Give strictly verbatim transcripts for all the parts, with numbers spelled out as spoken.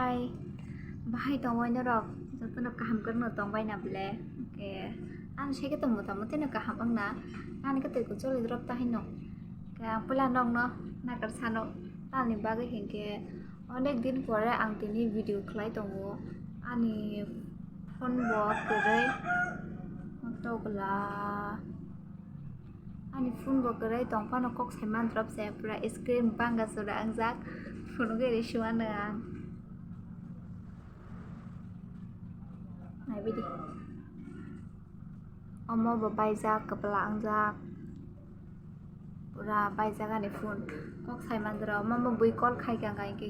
Hai, bahai tongwi norok jotono kaham kwrwngno tongbai na ble? Hwnkhe ang seke tong mota motino kaham wngna, ani khe twi kuchukli drop ta hino. Hwnkhe ang puila nokno nakar sano, tamni bagwi hinkhe onek din pore ang tini video khlai tongo. Ani phone bo kwrwi, tokla. Ani phone bo kwrwi tongphano kok sai man drop se, pura screen bangga sura wngjak, phunugwi rw si mano ang. Naibidi. Omo bo baijak, kwpla wngjak. Pura baijak ani phone. Kok sai man drop, omo bui call khai kha, khai khe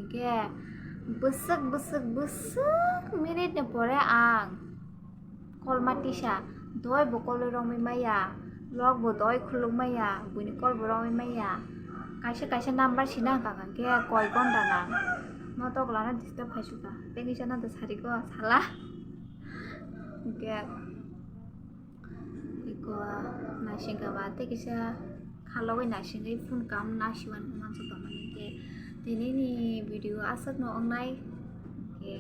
bwswk, bwswk, bwswk minute ni pore ang. Kolma tisa, doi bo kolwi romwi maya, log bo doi khuluk maya, buini kol bo romwi maya. Kaisa kaisa number sina hwnkha hwnkhe koi gonda na. Motok lana disturb khai suka. Tei kisa no sari go sala. Hwnkhe iko naisingkha ba tei kisa khalogwi naisingwi phone kam nasiwan mansa tongmani hwnkhe. Tini ni video aswk no wngnai. Hwnkhe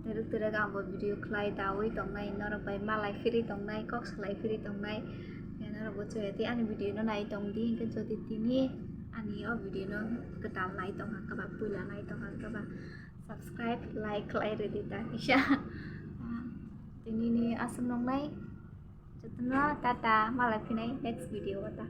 twrwk twrwk ang bo video khlai dawi tongnai, norok bai malai phiri tongnai, kok salai phiri tongnai. Hwnkhe norok bo chwrai tei ani video no nai tong di, hwnkhe jodi tini ani o video no kwtal nai tongkha khe ba, puila nai tongkha khe ba, subscribe, like khlai rwdi ta kisa. Tini ni aswk noknai, jotono tata, malai phinai next video o ta.